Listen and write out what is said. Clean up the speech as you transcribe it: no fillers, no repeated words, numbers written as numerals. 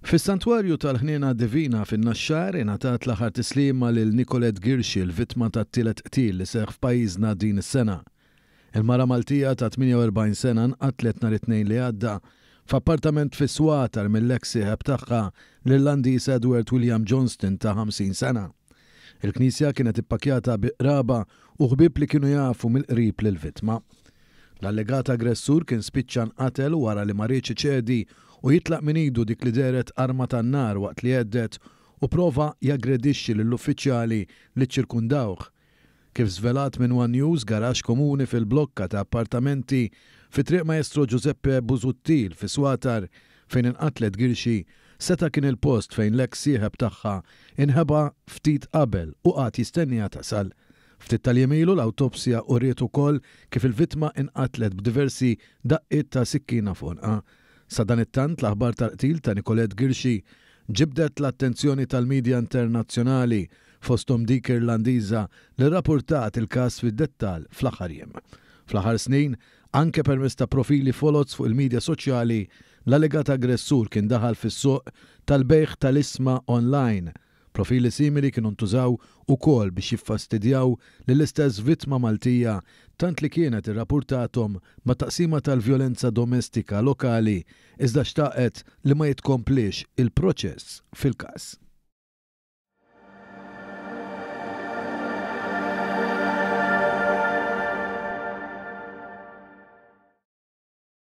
Fis-Santwarju tal-Ħniena Divina fin-Naxxar ingħatat l-aħħar tislima lil Nicolette Ghirxi l-vittma tat-tielet qtil li seħħ f'pajjiżna din is-sena. Il-mara Maltija ta' 48 sena nqatlet nhar it-Tnejn li għadda f'appartament fis-Swatar mill-eks sieħeb tagħha, l-Irlandiż Edward William Johnston ta' 50 sena. Il-knisja kienet ippakkjata bi qraba u ħbieb li kienu jafu mill-qrib lill-vittma. L-allegat aggressur kien spiċċa nqatel wara li ma riedx iċedi u jitlaq minn idu dik li dehret arma tan-nar waqt li hedded u prova jaggredixxi lill-uffiċjali li ċċirkundawh. Kif żvelat minn one News, garaxx komuni fil-blokka ta' appartamenti fi Triq Maestro Giuseppe Busuttil fi Swatar fejn inqatlet Ghirxi seta' kien il-post fejn l-eks sieħeb tagħha inħeba ftit qabel u qagħad jistenniha tasal. Ftit tal-jiem ilu l-awtopsja uriet ukoll kif il-vittma inqatlet b'diversi daqqiet ta' sikkina f'għonqha. Sadanittant l-aħbar tal-qtil ta' Nicolette Ghirxi ġibdet l-attenzjoni tal-midja internazzjonali fosthom dik Irlandiża li rrapurtat il-każ fid-dettall fl-aħħar jiem. Fl-aħħar snin, anke permezz ta' profili foloz fuq il-midja soċjali, l-allegat aggressur kien daħal fis-suq tal-bejgħ tal-ishma online. Profili simili kienu ntużaw ukoll biex jiffastidjaw lill-istess vittma Maltija tant li kienet irrapurtathom mat-Taqsima tal-Vjolenza Domestika lokali iżda xtaqet li ma jitkompliex il-proċess fil-każ.